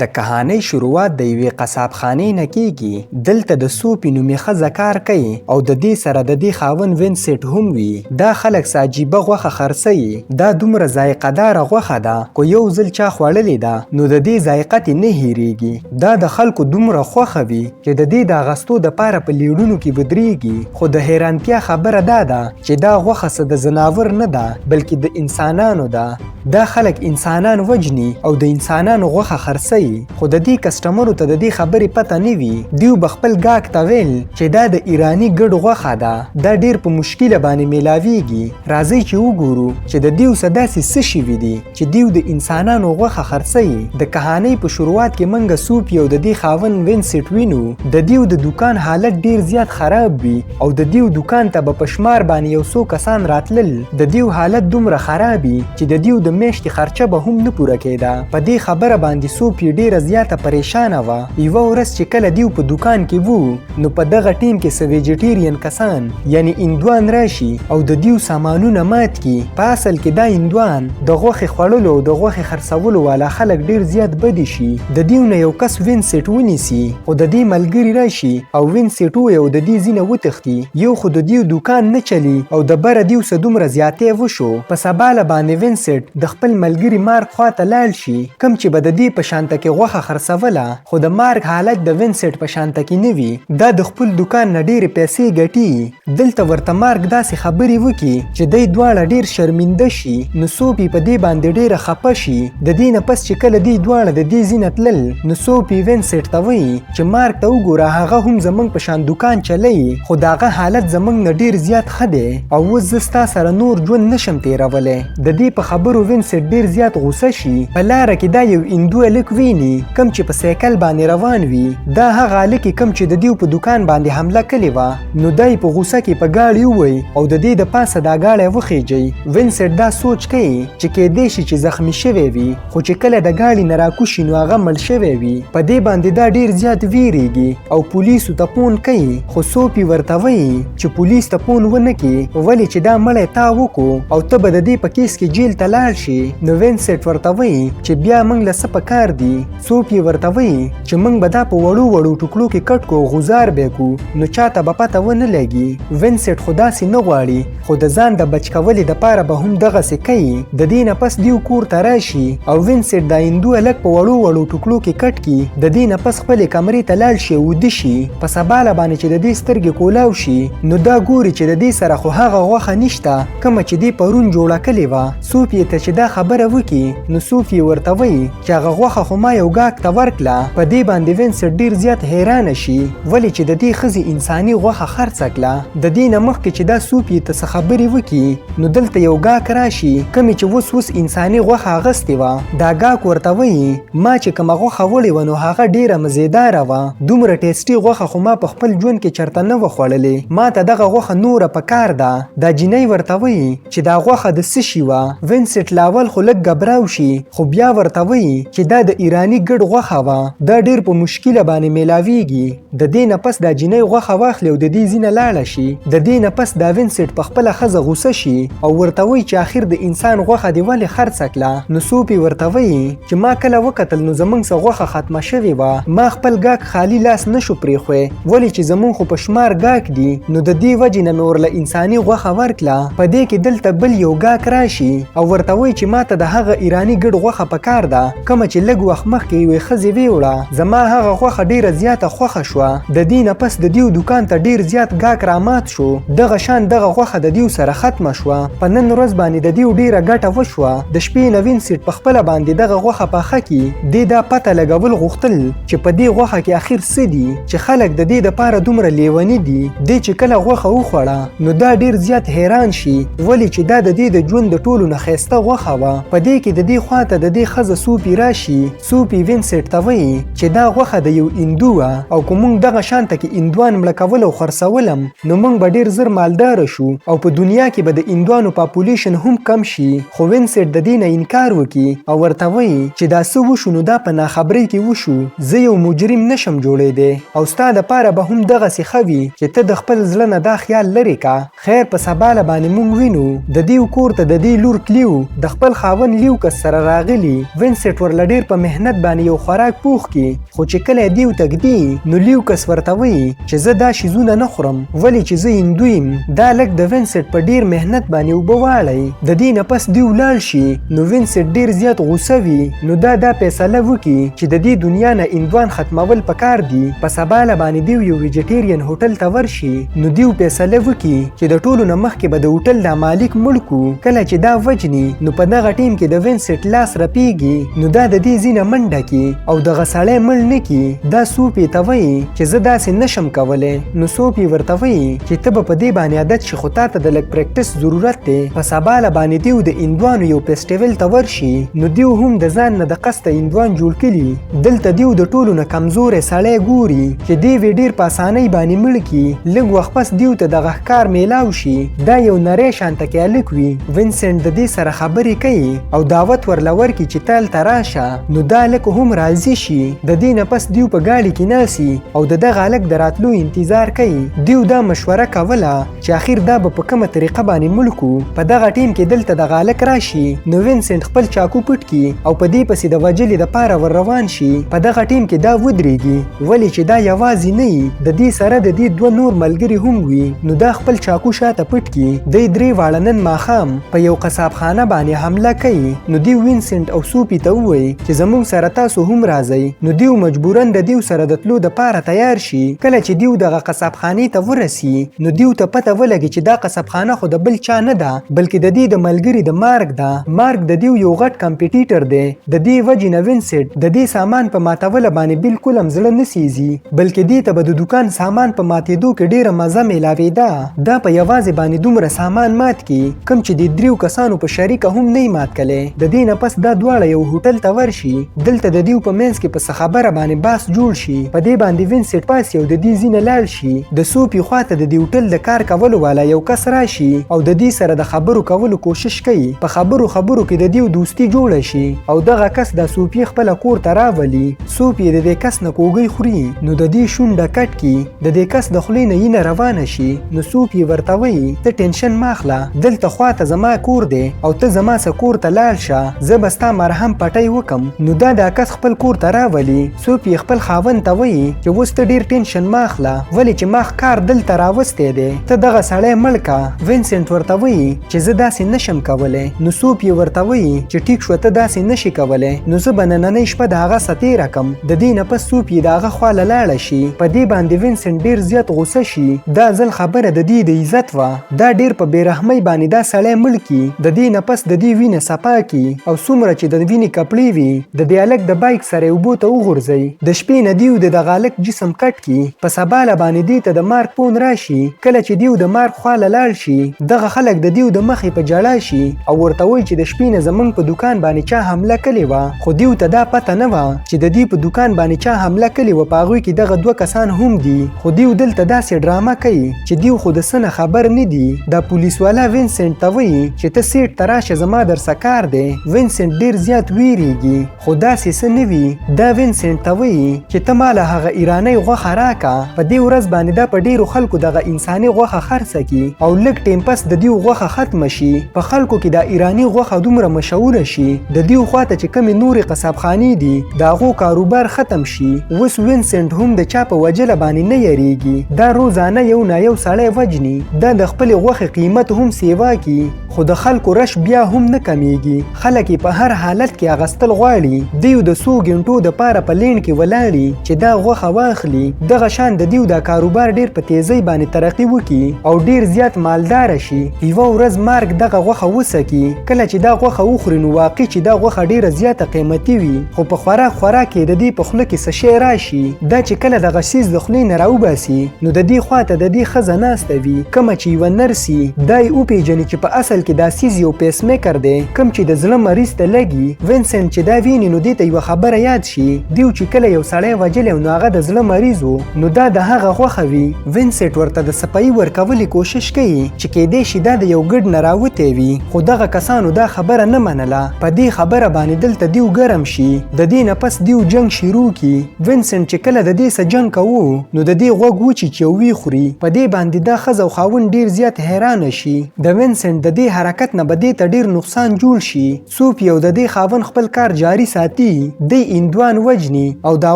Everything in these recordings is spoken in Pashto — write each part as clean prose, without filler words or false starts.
د کهانۍ شروعات د یوې قصاب خانې نه کیږي. دلته د سوپي نومې ښځه کار کوي او د دې سره د دې خاوند وینسټ هم وي. دا خلک څه عجیبه غوښه خرڅوي. دا دومره ذایقه داره غوښه ده، که یو ځل چا خوړلې ده نو د دې ذایقه ترې نه هیریږي. دا د خلکو دومره خوښه وي چې د دې د اغستو دپاره په لیړونو کې ودریږي. خو د حیرانتیا خبره دا ده چې دا غوښه څه د ځناور نه ده، بلکې د انسانانو ده. دا خلک انسانان وژني او د انسانانو غوښه خرڅوي، خو د دې کسټمرو ته د دې خبرې پته نه وي. دیو به خپل ګاک ته ویل چې دا د ایراني ګډ غوښه ده، دا ډیر په مشکله باندې میلاویږي. راځئ چې وګورو چې د دیو څه داسې څه شوي دي چې دیو د انسانانو غوښه خرڅوي. د کهانۍ په شروعات کې منګه سوپي او د دې خاوند وینسټ وینو. د دیو د دوکان حالت ډیر زیات خراب وي او د دیو دوکان ته به په شمار باندې یو څو کسان راتلل. د دیو حالت دومره خراب وي چې د دیو د میاشتې خرچه به هم نه پوره کېده. په دې خبره باندې سوپي ډیره زیاته پریشانه وه. یوه ورځ چې کله دیو په دوکان کې وو نو په دغه ټیم کې څه ویجیټیرین کسان یعنی هندوان راشي او د دیو سامانونه مات کړي. په اصل کې دا هندوان د غوښې خوړلو او د غوښې خرڅولو والا خلک ډیر زیات بدی شي. د دیو نه یو کس وینسټ ونیسي، خو د دې ملګري راشي او وینسټ ووایي او د دې ځینه وتښتي. یو خو د دیو دوکان نه چلی او د بره دیو څه دومره زیاتی وشو. په سباله باندې وینسټ د خپل ملګري مارک خواته لاړ شي، کوم چې به د دې په شانته کې غوښه خرڅوله، خو د مارک حالت د وینسټ په شانته کې نه وي. دا د خپل دوکان نه ډېرې پیسې ګټي. دلته ورته مارک داسې خبرې وکړي چې دی دواړه ډېر شرمنده شي، نو سوپي په دې باندې ډېره خپه شي. د دې نه پس چې کله دوی دواړه د دې ځینه تلل نو سوپي وینسټ ته وایي چې مارک ته وګوره، هغه هم زمونږ په شان دوکان چلوي، خو د هغه حالت زمونږ نه ډېر زیات ښه دی او اوس زه ستا سره نور ژوند نشم تېرولی. د دې په خبرو وینسټ ډېر زیات غوسه شي. په لاره کې دا یو هندو هلک ویني کوم چې په سایکل باندې روان وي. دا هغه هلک کوم چې د دیو په دوکان باندې حمله کړې وه، نو دی په غوسه کې په ګاړي ووایي او د دې د پاسه دا ګاړی وخیژي. وینسټ دا سوچ کوي چې کیدای شي چې زخمی شوی وي، خو چې کله د ګاړي نه راکوشي نو هغه مړ شوی وي. په دې باندې دا ډیر زیات ویریږي او پولیسو ته فون کوي، خو سوپي ورته وایي چې پولیس ته فون ونه کړي، ولې چې دا مړی تا وکړو او ته به د دې په کیس کې جیل ته لاړ شي. نو وینسټ ورته وایي چې بیا موږ له څه په کار دي. سوپي ورته وایي چې موږ به دا په وړو وړو ټوکړو کې کټ کو او غوزار به کو، نو چاته به پته ونه لګي. وینسټ خو داسې نه غواړي، خو د ځان د بچ کولې دپاره به هم دغسې کوي. د دې نه پس دیو کور ته راشي او وینسټ دا هندو هلک په وړو وړو ټوکړو کې کټ کي. د دې نه پس خپلې کمرې ته لاړ شي او ویده شي. په سباله باندې چې د دې سترګې کولاو شي نو دا ګوري چې د دې سره خو هغه غوښه نشته کومه چې دې پرون جوړه کړې وه. سوفیې ته چې دا خبره وکړي نو سوفیې ورته وایي چې هغه غوښه خو ما یو ګاک ته ورکړه. په دې باندې وینسټ ډیر زیات حیرانه شي، ولې چې د دې ښځې انساني غوښه خرڅه کړه. د دې نه مخکې چې دا سوفیې ته څه خبرې وکړي نو دلته یو ګاک راشي کومې چې اوس اوس انساني غوښه اغستې وه. دا ګاک ورته وایي ما چې کومه غوښه وړې وه نو هغه ډیره مزیداره وه، دومره ټیسټي غوښه خو ما په خپل ژوند کې چرته نه وه خوړلې، ما ته دغه غوښه نوره په کار ده. دا جینۍ ورته وایي چې دا غوښه د څه شي وه. وینسټ لاول خو لږ ګبراو شي، خو بیا ورته وایي چې دا د ایراني ګډ غوښه وه، دا ډیر په مشکله باندې میلاویږي. د دې نه پس دا جینۍ غوښه واخلي او د دې ځینه لاړه شي. د دې نه پس دا وینسټ په خپله ښځه غوسه شي او ورته وایي چې اخر د انسان غوښه دې ولې خرڅه کړه. نو سوپي ورته وایي چې ما کله وکتل نو زمونږ څه غوښه ختمه شوې وه، ما خپل ګاک خالی لاس نشو پرېښوی، ولې چې زمونږ خو په شمار ګاک دي، نو د دې وجې نه مې ورله انساني غوښه ورکړه. په دې کې دلته بل یو ګاک راشي او ورته وایي چې ما ته د هغه ایراني ګډ غوښه په کار ده کومه چې لږ وخت مخکې یوې ښځې ویوړه، زما هغه غوښه ډیره زیاته خوښه شوه. د دې نه پس د دیو دوکان ته ډیر زیات ګاک رامات شو، دغه شان دغه غوښه د دیو سره ختمه شوه. په نن ورځ باندې د دیو ډیره ګټه وشوه. د شپې نه وینسټ په خپله باندې دغه غوښه پخه کړي. دې دا پته لګول غوښتل چې په دې غوښه کې اخر څه دي چې خلک د دې دپاره دومره لیوني دي. دې چې کله غوښه وخوړه نو دا ډیر زیات حیران شي، ولې چې دا د دې د ژوند د ټولو نه ښایسته غوښه وه. په دې کې د دې خواته د دې ښځه سوپي راشي. سوپي وینسټ ته وایي چې دا غوښه د یو هندو وه او که مونږ دغه شانته کې هندوان مړه کول او خرڅولم نو مونږ به ډیر زر مالداره شو او په دنیا کې به د هندوانو پاپولیشن هم کم شي. خو وینسټ د دې نه انکار وکړي او ورته وایي چې دا څه وشو نو دا په ناخبرۍ کې وشو، زه یو مجرم نشم جوړېدی او ستا دپاره به هم دغسې ښه وي چې ته د خپل زړه نه دا خیال لرې کا. خیر په سباله باندې مونږ وینو د دیو کور ته د دې لور کلیو د خپل خاوند لیوکس سره راغلي. وینسټ ورله ډیر په محنت محنت باندې یو خوراک پوخ کړي، خو چې کله یې دیو ته ږدي نو لیوکس ورته وایي چې زه دا شیزونه نه خورم ولې چې زه هندو یم. دا هلک د وینسټ په ډیر محنت باندې اوبه واړی. د دې نه پس دیو لاړ شي نو وینسټ ډیر زیات غوسه وي، نو دا دا فیصله وکړي چې د دې دنیا نه هندوان ختمول پکار دي. په سبا له باندې دیو یو ویجیټیرین هوټل ته ورشي، نو دیو فیصله وکړي چې د ټولو نه مخکې به د هوټل دا مالک مړ کو. کله چې دا وجني نو په دغه ټیم کې د وینسټ لاس رپیږي، نو دا د دې ځینه منډه کی او دغه سړی مړ نه کی. دا سوپی ته وایي چې زه داسې نشم کولی، نو سوپی ورته وایي چې ته به په دې باندې عادت شي، خو تا ته د لږ پریکټس ضرورت دی. په سبا له باندې دیو د هندوانو یو فیسټیول ته ورشي، نو دیو هم د ځان نه د قصده هندوان جوړ کړي. دلته دیو د ټولو نه کمزوری سړی ګوري چې دیو یې ډیر په اسانۍ باندې مړ کړي. لږ وخت پس دیو ته دغه ښکار میلاو شي، دا یو نری شانته کې هلک وي. وینسنټ د دې سره خبرې کوي او دعوت ورله ورکړي چې ته هلته راشه، نو دا هلک هم راضي شي. د دې نه پس دیو په ګاډي کې ناسي او د دغه هلک د راتلو انتظار کوي. دیو دا مشوره کوله چې اخر دا به په کومه طریقه باندې مړ کو. په دغه ټیم کې دلته دغه هلک راشي، نو وینسنټ خپل چاکو پټ کړي او په دې پسې د وژلې دپاره ور روان شي. په دغه ټیم کې دا ودرېږي ولې چې دا یوازې نه وي، د دې سره د دې دوه نور ملګري هم وي، نو دا خپل چاکو شاته پټ کړي. دی درې واړه نن ماښام په یو قصابخانه باندې حمله کوي، نو دیو وینسنټ او سوپي ته ووایي چې زموږ سره تاسو هم راځئ، نو دیو مجبورا د دیو سره د تلو دپاره تیار شي. کله چې دیو دغه قصابخانې ته ورسي نو دیو ته پته ولګي چې دا قصابخانه خو د بل چا نه ده بلکې د دې د ملګري د مارک ده. مارک د دیو یو غټ کمپیټیټر دی، د دې وجې نه وینسټ د دې سامان په ماتوله باندې بالکل هم زړه نه سیزي، بلکې دې ته به د دوکان سامان په ماتېدو کې ډیره مزه میلاوېده. دا په یوازې باندې دومره سامان مات کی کوم چې د دریو کسانو په شریکه هم نه مات کلی. د دې نه پس دا دواړه یو هوټل ته ورشي. دلته د دیو په منځ کې په څه خبره باندې باس جوړ شي. په دې باندې وینسټ پاسي او د دې ځینه لاړ شي. د سوپي خواته د دې هوټل د کار کولو والا یو کس راشي او د دې سره د خبرو کولو کوشش کوي. په خبرو خبرو کې د دیو دوستي جوړه شي او دغه کس د سوپي خپله کور ته راولي. سوپي د دې کس نه کوږۍ خوري، نو د دې شونډه کټ کی، د دې کس د خولې نه یینه روانه شي. نو سوپي ورته وایي ته ټینشن مه اخله، دلته خواته زما کور دی او ته زما سره کور ته لاړ شه، زه به ستا مرهم پټۍ وکم. نو دا دا کس خپل کور ته راولي. سوپي خپل خاوند ته وایي چې اوس ته ډیر ټینشن مه اخله ولې چې ما ښکار دلته راوستی دی، ته دغه سړی مړ که. وینسنټ ورته وایي چې زه داسې نشم کولی. نو سوپي ورته وایي چې ټیک شوه، ته داسې نشي کولی، نو زه به نننۍ شپه د هغه سره تېره کم. د دې نه پس سوپي د هغه خواله لاړه شي. په دې باندې وینسنټ ډیر زیات غوسه شي. دا ځل خبره د دې د عزت وه، دا ډیر په بې رحمۍ باندې دا سړی مړ کي. د دې نه پس د دې وینه صفا کي او څومره چې د وینې کپړې وي د دې هلک د بایک سره یې اوبو ته وغورځوي. د شپې نه دیو د دغه هلک جسم کټ کي. په سبا له باندې دې ته د مارک فون راشي. کله چې دیو د مارک خواله لاړ شي، دغه خلک د دیو د مخې په جړا شي او ورته وایي چې د شپې نه زمونږ په دوکان باندې چا حمله کړې وه. خو دیو ته دا پته نه وه چې د دې په دوکان باندې چا حمله کړې وه، په هغوی کې دغه دوه کسان هم دي. خو دیو دلته داسې ډرامه کوي چې دیو خو د څه نه خبر نه دي. دا پولیس والا وینسنټ ته وایي چې ته سیټ ته راشه، زما درسه کار دی. وینسنټ ډیر زیات ویریږي خو داسې څه نه وي. دا وینسنټ ته وایي چې ته ماله هغه ایرانۍ غوښه راکه. په دې ورځ باندې دا په ډیرو خلکو دغه انساني غوښه خرڅه کي او لږ ټیم پس د دیو غوښه ختمه شي. په خلکو کې دا ایراني غوښه دومره مشهوره شي د دیو خواته چې کومې نورې قصابخانې دي د هغو کاروبار ختم شي. اوس وینسنټ هم د چا په وجله باندې نه یریږي، دا روزانه یو نه یو سړی وژني. دا د خپلې غوښې قیمت هم سیوا کی، خو د خلکو رش بیا هم نه کمیږي. خلک یې په هر حالت کې اغستل غواړي. دیو د څو ګنټو د پاره په لین کې ولاړي چې دا غوښه واخلي. دغه شان د دیو دا کاروبار ډیر په تیزۍ باندې ترقي وکړي او ډیر زیات مالدار شي. یوه ورځ مارک دغه غوښه وسکي. کله چې دا غوښه وخوري نو واقعي چې دا غوښه ډیره زیاته قیمتي وي، خو په خوراک خوراک کې د دې په خوله کې څه شی راشي. دا چې کله دغه څیز د خولې نه راوباسي نو د دې خواته د دې ښځه ناسته وي کومه چې یوه نرسي. دا یې وپیژني چې په اصل کې دا څیز یو پیس میکر دی کوم چې د زړه مریض ته لګي. وینسنټ چې دا ویني نو دې ته یوه خبره یاد شي. دیو چې کله یو سړی وژلی نو هغه د زړه مریض و، نو دا د هغه غوښه وي. وینسنټ ورته د سپایي ورکولې کوشش کوي چې کیدای شي دا د یو ګډ نه راوتی وي، خو دغه کسانو دا خبره نه منله. په دې خبره باندې دلته دیو ګرم شي. د دې نه پس دیو جنگ جنګ شروع کړي. وینسنټ چې کله د دې سره جنګ کوو نو د دې غوږ وچیچي او ویې خوري. په دې باندې دا ښځه او خاوند ډیر زیات حیرانه شي. د وینسنټ د دې حرکت نه به دې ته ډیر نقصان جوړ شي. سوفي او د دې خاوند خپل کار جاري ساتي، دی هندوان وژني او د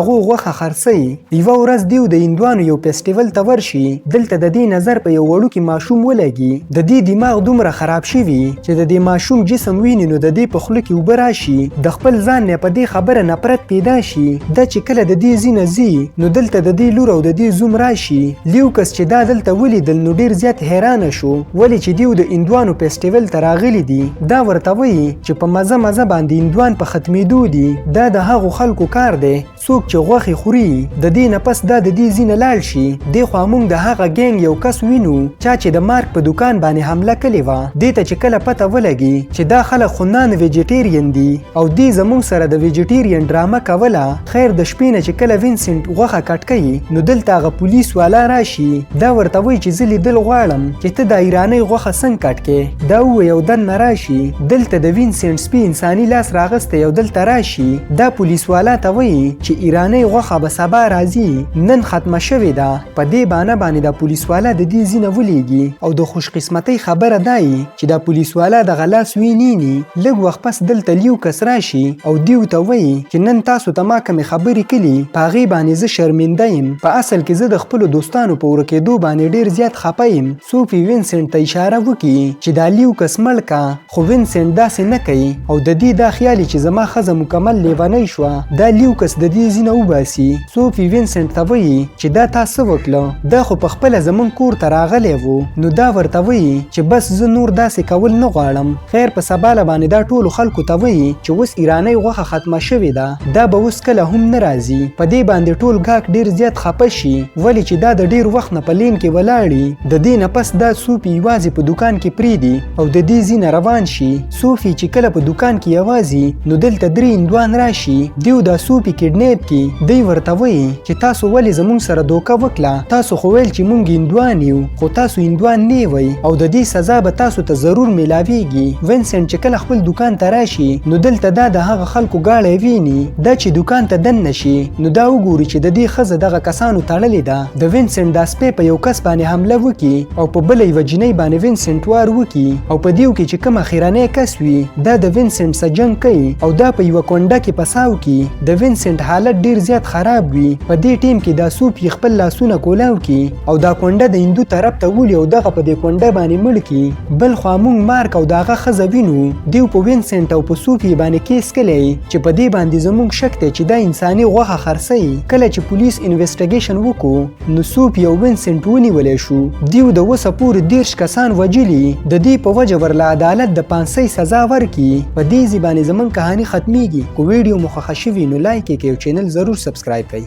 هغو غوښه خرڅوي. یوه ورځ دیو د هندوانو یو فیسټیول ته ورشي. دلته د دې نظر په یو وړوکي ماشوم ولګي. د دې دماغ دومره خراب شوي چې د دې ماشوم جسم ویني نو د دې په خوله کې اوبه راشي. د خپل ځان نه په دې خبره نفرت پیدا شي. دا چې کله د دې ځینه ځي نو دلته د دې لور او د دې زوم راشي. لیوکس چې دا دلته ولیدل نو ډیر زیات حیرانه شو، ولې چې دیو د هندوانو فیسټیول ته راغلي دي. دا ورته وایي چې په مزه مزه باندې هندوان په ختمېدو دي، دا د هغو خلکو کار دی څوک چې غوښې خوري. د دې نه پس دا د دې ځینه لاړ شي. دې خوا مونږ د هغه ګینګ یو کس وینو چا چې د مارک په دوکان باندې حمله کړې وه. دې ته چې کله پته ولګي چې دا خلک خو نان ویجیټیرین دي او دې زمونږ سره د ویجیټیرین ډرامه کوله. خیر د شپې نه چې کله وینسنټ غوښه کټ کوي نو دلته هغه پولیس والا راشي. دا ورته وایي چې زه لیدل غواړم چې ته دا ایرانۍ غوښه څنګه کټ کې. دا ووایي او دننه راشي. دلته د وینسنټ سپي انساني لاس راغستی او دلته راشي. دا پولیس والا ته وایي چې ایرانۍ غوښه به سبا راځي، نن ختمه شوې ده. په دې بانه باندې دا پولیس والا د دې ځینه ولیږي او د خوشقسمتۍ خبره دا یي چې دا پولیس والا دغه لاس وینیني. لږ وخت پس دلته لیوکس راشي او دیو ته وایي چې نن تاسو ته ما کومې خبرې کړي په هغې باندې زه شرمنده یم. په اصل کې زه د خپلو دوستانو په ورکېدو باندې ډیر زیات خپه یم. سوفي وینسنټ ته اشاره وکړي چې دا لیوکس مړ کا، خو وینسنټ داسې نه کوي او د دې دا خیال چې زما ښځه مکمل لیونۍ شوه. دا لیوکس د دې ځینه وباسي. سوفي وینسنټ ته وایي چې دا تا څه وکړه، دا خو په خپله زمونږ کور ته راغلی وو. نو دا ورته وایي چې بس زه نور داسې کول نه غواړم. خیر په سبا له باندې دا ټولو خلکو ته وایي چې اوس ایرانۍ غوښه ختمه شوې ده، دا به اوس کله هم نه راځي. په دې باندې ټول ګاک ډیر زیات خپه شي، ولې چې دا د ډیر وخت نه په لین کې ولاړي. د دې نه پس دا سوفي یوازې په دوکان کې پریږدي او د دې ځینه روان شي. سوفي چې کله په دوکان کې یوازې نو دلته درې هندوان راشي. دیو دا سوفي کډنیپ کی. دی ورته وایي چې تاسو ولې زمونږ سره دوکه وکړه، تاسو خو ویل چې مونږ هندوان یو، خو تاسو هندوان نه وئ او د دې سزا به تاسو ته ضرور میلاویږي. وینسنټ چې کله خپل دوکان ته راشي نو دلته دا د هغه خلکو ګاړی ویني. دا چې دوکان ته دننه شي نو دا وګوري چې د دې ښځه دغه کسانو تړلې ده. د وینسنټ دا سپی په یو کس باندې حمله وکړي او په بله یوه جینۍ باندې وینسنټ وار وکړي او په دیو کې چې کوم اخیرنی کس وي دا د وینسنټ سره جنګ کوي او دا په یوه کونډه کې پساو کړي. د وینسنټ حالت ډیر زیات خراب وي. په دې ټیم کې دا سوفي خپل لاسونه کولاو کړي او دا کونډه د هندو طرف ته ولي او دغه په دې کونډه باندې مړ کړي. بل خوا مونږ مارک او د هغه ښځه وینو. دیو په وینسنټ او په سوفي باندې کیس کلی چې په دې باندې زمونږ شک دی چې دا انساني غوښه خرڅوي. کله چې پولیس انویسټیګیشن وکړو نو سوفي او وینسنټ ونیولی شو. دیو د اوسه پورې 30 کسان وژلي. د دې په وجه ورله عدالت د پانسۍ سزا ورکړي. په دې ځای باندې زمونږ کهاني ختمیږي. که ویډیو مو خوښه شوي نو لایک یې کړئ او چینل ضرور سبسکرایب کړئ.